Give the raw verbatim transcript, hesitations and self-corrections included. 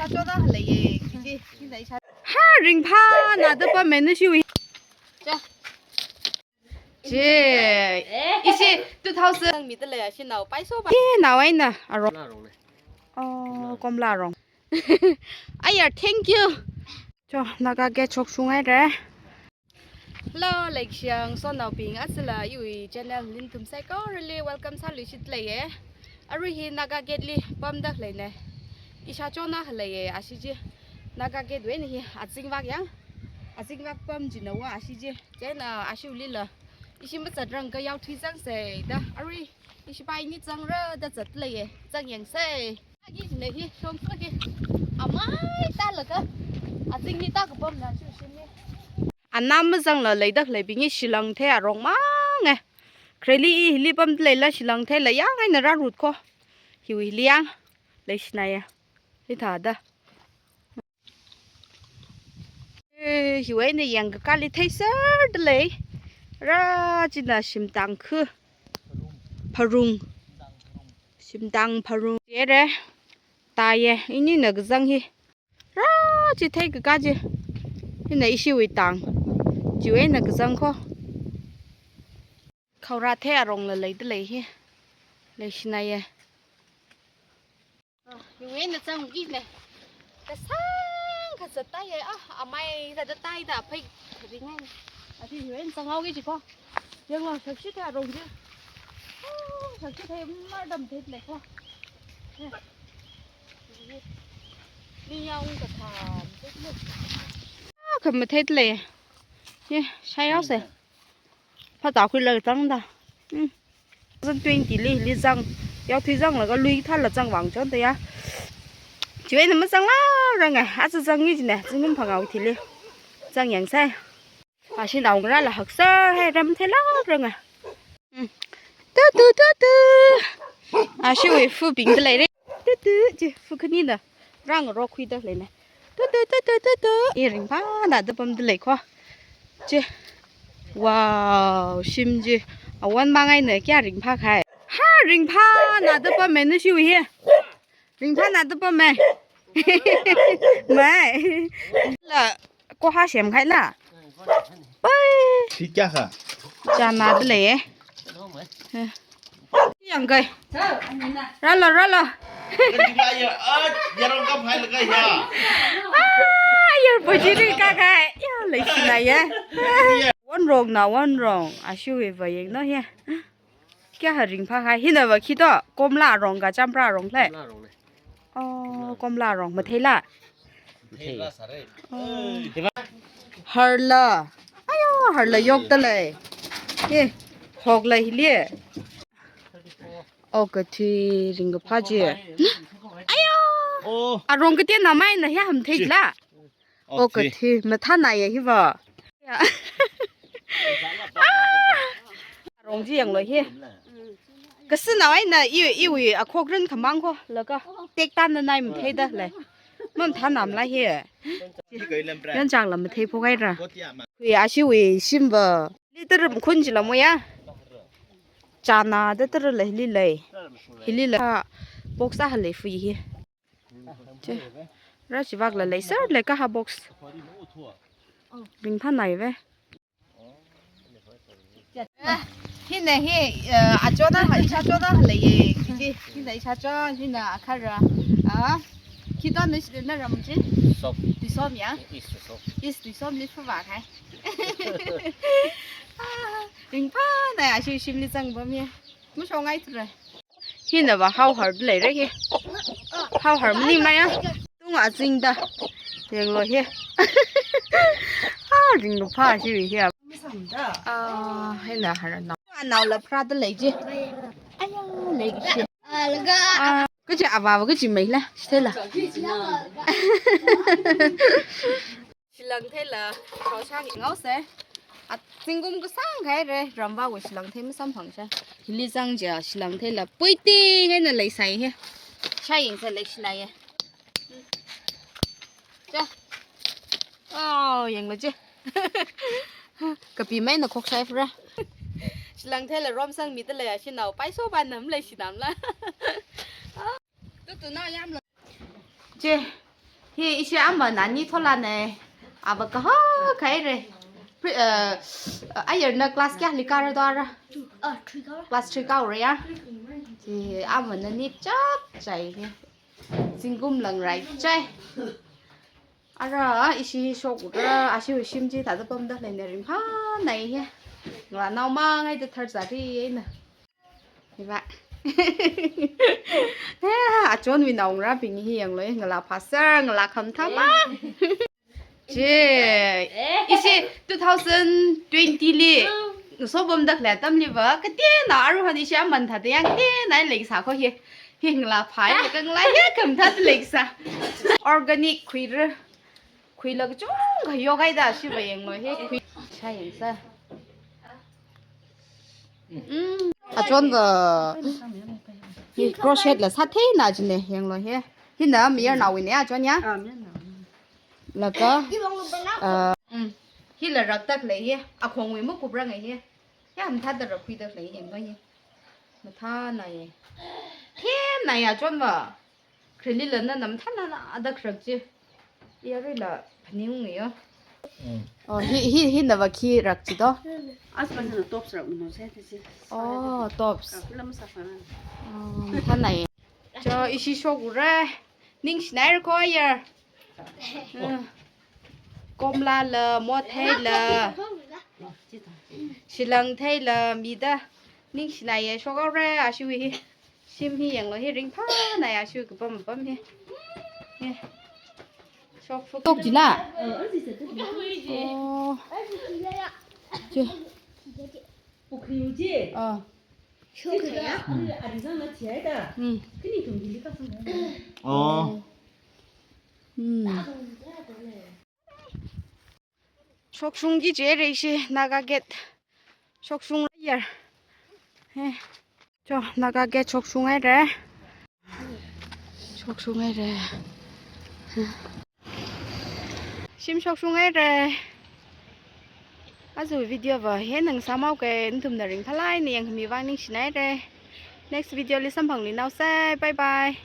Choda leiye, kiji, kina isha. Ha, ringphāna da pammi nashi wui. Cha. Che. Ishi two thousand mi da lei ashi nao paiso ba. Che, nao eina arong. Komla rong ne. Oh, komla rong. Aya, thank you. Cho, Naga Gate shokshung haira. Hello, leikashiya ngasotnaobing, asila iwui channel nathum saikorali welcome sāluishit leiye. Arui hi Naga Gate li pamda leine. Isha chona leiye, ashi chi. Naga Gate wui eina hi azingvak yang. Azingvak pam china va ashi chi. Chieina ashiwuilila ishi mazatrang kha yaothui zangsei da. Arui ishi pai ni zangra da zat leiye. Zangyangsei. Agi jine hi, shong sāki. Amai talaga. Azing ni ta kapamna chu shini. Anam mazangla leida leibing hi shilangthei arong mang e. Khareli hili pam leila shilangtheila yang eina rārut ko. Hiwui hili yang. Leishinaya. Hithāda. Eh, hiwui eina yangkakāli theiser da lei. Rā china shimtang khu. Pharung. Shimtang pharung. Yere. Taye. Inina kazang hi. Rā chi theikakā chi. Hina ishiwui tang. Chiwui eina kazang ko. Khaorathei arongla leida lei hi. Leishinaye. Hiwui eina zangki ne. Kasang kazat taiye, ah, amai kazat taida phei kharingai. Ati hiwui eina zanghaoki chi ko. Yanglo, shakshithei arong chi. Oh, shakshithei mardam thei lei ko. Eh. Ni yang katham thei lei. Ah, khamathei lei. Ye, shaihaosei. Phātā khuilaga zangda. Hmm. Two thousand twenty li, li zang. Yaothui zanglaga lui thāla zangvang chonda ya. Chiwui eina mazangla ranga. Aja zangki jine. Zingkum phangā thili. Zangyangsei. Ashi naongarāla haksa hai ram thela ranga. Hmm. Tu, tu, tu, tu. Ashiwui fubing da leire. Tu, tu, chi fu khanina. Rāngarok khuida leine. Tu, tu, tu, tu, tu, tu. I ringphāna da pamda lei ko. Chi. Wow, shim chi. Awan mang eina kayā ringphākahai. Ha, ringphāna da pammi nashiwui hi. Ringphāna da pammi. Mai. La, ko ha semkahai la. Oi. Thi kya kha? Chana da leiye. Yangkai. Rālo, rālo. Yarong kap hai laga ya. Ah, yar pojiri kakahai. Ya, leishinaye. Wonrongna, wonrong. Ashiwui va yangno he. Kayā ringphākahai. Hinava khi to, komla rong ka champra rong lei. Komla rong ne. Oh, komla rong. Matheila. Mathei. Oh. Harla. Ayo, harla yokta lei. Ye, hokla hili. Oh, kathi ringkaphā chi. Ayo. Oh. Arong kateonao maina ya hamtheila. Oh, kathi. Mathānaye hiva. Ya. Ah. Arong chi yanglo hi. Kasinao eina i, iwui akhokrin khamang ko laga. Tektānna nai matheida lei. Mamathānamla hi. Yonchangla matheiphok haira. Hui ashiwui shimva. Liter khun chila moya. Chana da tara lei hili lei. Hili lei. Box a halei fui hi. Che. Rā chivakla leiser lei kaha box. Ringphānai ve. Hina hi, eh, achona, isha chona leiye, kiji. Hina isha cho, hina akhara. Ah, khi to na, na ram chi? Tuisom. Tuisom ya? East Tuisom. East Tuisom li phuwa khai. Ringphānai ashi shimli zangpamya. Mashongai thura. Hinava haohar leira hi. Haohar maningmana ya. Tung azingda. Yanglo hi. Ah, ringkaphā shiwui hi. Ah, hina harnao. Anaola pharāda lei chi. Aya, lei chi. Ah, kachi avāva kachi maila. Shithela. Shilangtheila, khaoshang ngaose. A, zingkum kasāngkahai re, ramvawui shilangthei masamphangsai. Hili zang chiakha shilangtheila puiting eina leisai he. Shaying sa leishinaiye. Cha. Oh, yanglo chi. Kapi maina khoksai fra. Shilangtheila romsangmida lei ashi nao paiso ba nam leishinamla. Tutu nao yamlo. Che, Hi, ishi aman ani thola ne. Ava kaho kaire. Pri-, uh, ayarna class kayāli kāra do ara? Ah, three kāra. Class three kāra ya. Hi, aman ani chapchai hi. Zingkum lang rai chai. Ara, ishi shokra, ashi shim chi thāda pamda leina ringphānai hi. Ngalānao mangaida tharzari eina. Hi va. Achonwui naongarābing hi yanglu, ngalā phāser, ngalā khamathā mang. Che, ishi two thousand twenty li, ngasopamda khalei atamli va, kateonao aruihon ishi aman thāda yangteonao leisā kho hi. Hi ngalā phāya, ka ngalā hi khamathā leisā. Organic khuira. Khuila kachungkha yokhaida, shiva yanglu hi khui. Sā yangsa. Mm. Achon va hi crochet la sātheina jine yanglu hi. Hina mayarnaowui ne achon ya. Ah, mayarnao. Laga, ah, mm. Hila rakda khalei hi. Akhongwui makuprang hi. Ya, mathāda rakhuida khalei yanglu hi. Mathānai. Themnai achon va. Khrelila nana mathānana ada kharak chi. Yaruila phaningungayo. Mm. Oh, hi, hi, hina va khi rak chi do? As pa hina tops rak mino se, this is. Oh, tops. Ka kula masa fana. Oh, mathānai. Cho, ishi shokra. Ningshinaira kho ayar. Mm. Komla la, mothei la. Shilāng thei la, mida. Ningshinaiya shokra, ashiwui hi. Shim hi yanglu hi ringphānai ashiwui kapam pam hi. Hi. Shokfuk. Tok jila? Oh. Chi. Pukhri uji. Oh. Shokfuk ya? Hmm. Arizang na chiyai da. Hmm. Kini tum dili ka sung. Oh. Hmm. Shokshungki jire ishi Naga Gate. Shokshung ayar. He. Cho, Naga Gate shokshung haira. Shokshung haira. Shim shokshung haira. Aja video va hina ngasāmao ke, nathumna ringphālāk eina yangkhami vang ningshinaira. Next video li samphangluinao sai. Bye bye.